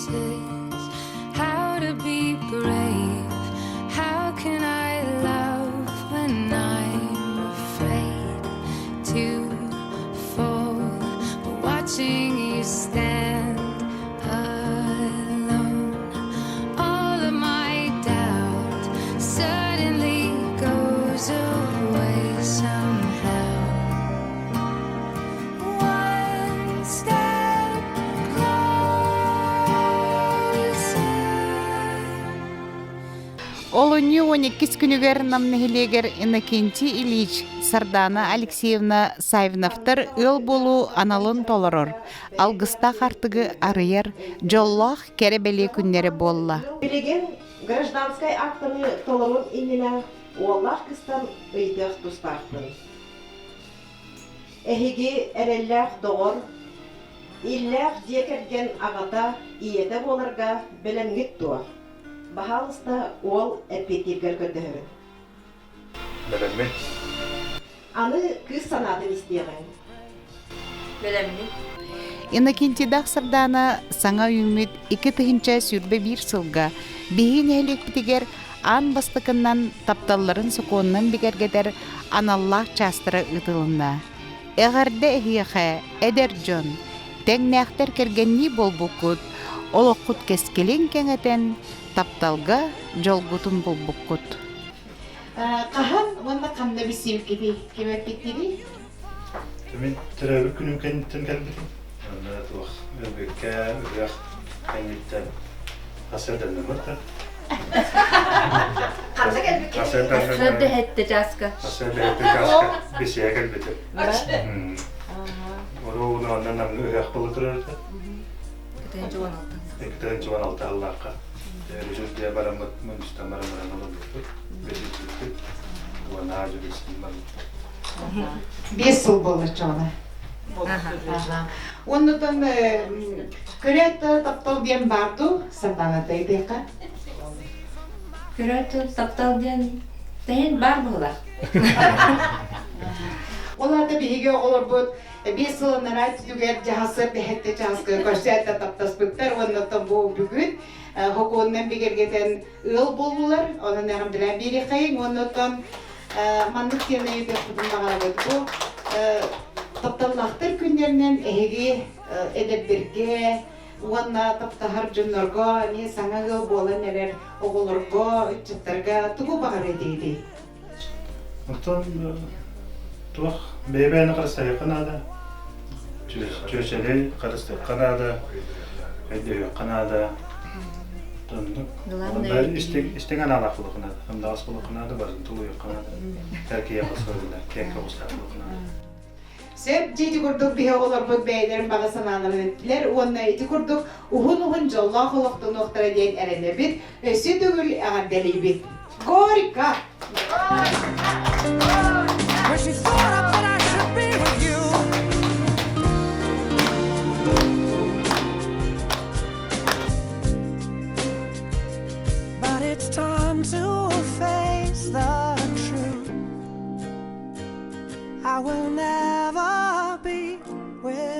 Pieces, how to be brave. How can I love when I'm afraid to fall? But watching you stand alone, all of my doubt suddenly goes away somehow. One step closer. Олунньу 12 күнүгэр Нам нэһилиэгэр Иннокентий Ильич, Сардаана Алексеевна Савиновтар ыал буолуу аналын толорор, алгыстаах артыгы арыйар дьоллоох кэрэ-бэлиэ күннэрэ буолла. Билигин гражданскай актаны толорун иннинэ уоллаах кыстан ыйытыах тустаахпын. Эһиги эрэллээх доҕор, иллээх дьиэ кэргэн аҕата, ийэтэ буоларга бэлэмҥит дуо? Баһаалыста, уол эппиэттииргэр көрдөһөбүн. Бэлэммин. Аны кыыс санаатын истиэҕиҥ. Бэлэммин. Иннокентийдаах Сардаана саҥа үүммүт 2021 сылга биһиги нэһилиэкпитигэр аан бастакыннан тапталларын сокуонунан бигэргэтэр аналлаах чаастара ыытылынна. Эҕэрдэ эһиэхэ, эдэр дьон, тэҥнээхтэр кэргэннии буолбуккут, олоххут кэскилин кэҥэтэн, тапталга дьолгутун булбуккут. Хаһан уонна ханна билсибиккитий? Ким эппиттиний? Мин төрөөбүт күнүм кэнниттэн кэлбитим. Онно туох өлбүккэ ыһыах кэнниттэн хасыарданныммыт да. Ханна кэлбиккин? Хасыарда хэттэ чааска. Хасыарда хэттэ чааска бисиэ кэлбитим. Оруобуна онно намҥа ыһыах буола турар этэ. 216 сыллаахха. Режиссер бараммыт, мунньустан баран баран олорбуппут, бэсиппиппит. Уонна аадьы билсэн барбыппыт. Биэс сыл буолла чоҕуна. Оннутан көрөөт таптал диэн баар дуу Сардаана тайдыахха? Көрөөт таптал диэн тэһин баар буолар. Ол аата биһиги оҕолорбут биэс сыл анараа өттүгэр дьаһасы бэһэтте чааска көрсөөт да таптаспыттар уонна бу бүгүн хокуонунан бигэргэтэн ыал буоллулар. Онон эҕэрдэлээн биэриэххэйиҥ уонна оттон маннык диэн ыйытыахпытын баҕарабыт. Бу тапталлаахтар күннэринэн эһиги эдэрдэргэ уонна таптаһар дьоннорго эмиэ саҥа ыал буолан эрэр оҕолорго, ыччаттарга тугу баҕарар этигитий? Оттон туох бэйэ-бэйэни харыстаһыахха наада. Чүөчэлэй харыстыахха наада, өйдөһүөххэ наада. Оннук. Истиҥ анаалаах буолуохха наада. Ымдаҕас буолуохха наада, барытын тулуйуохха наада. Кэркийэхэ суруйда, киэҥ көҕүстээх буолуохха наада. Сөп дьэ ити курдук биһи оҕолорбут бэйэлэрин баҕа санааларын эттилэр уонна ити курдук уһун-уһун дьоллоох олохтонуохтара диэн эрэнэбит, өссө төгүл эҕэрдэлиибит. Горько! When she thought that I should be with you. But it's time to face the truth. I will never be with.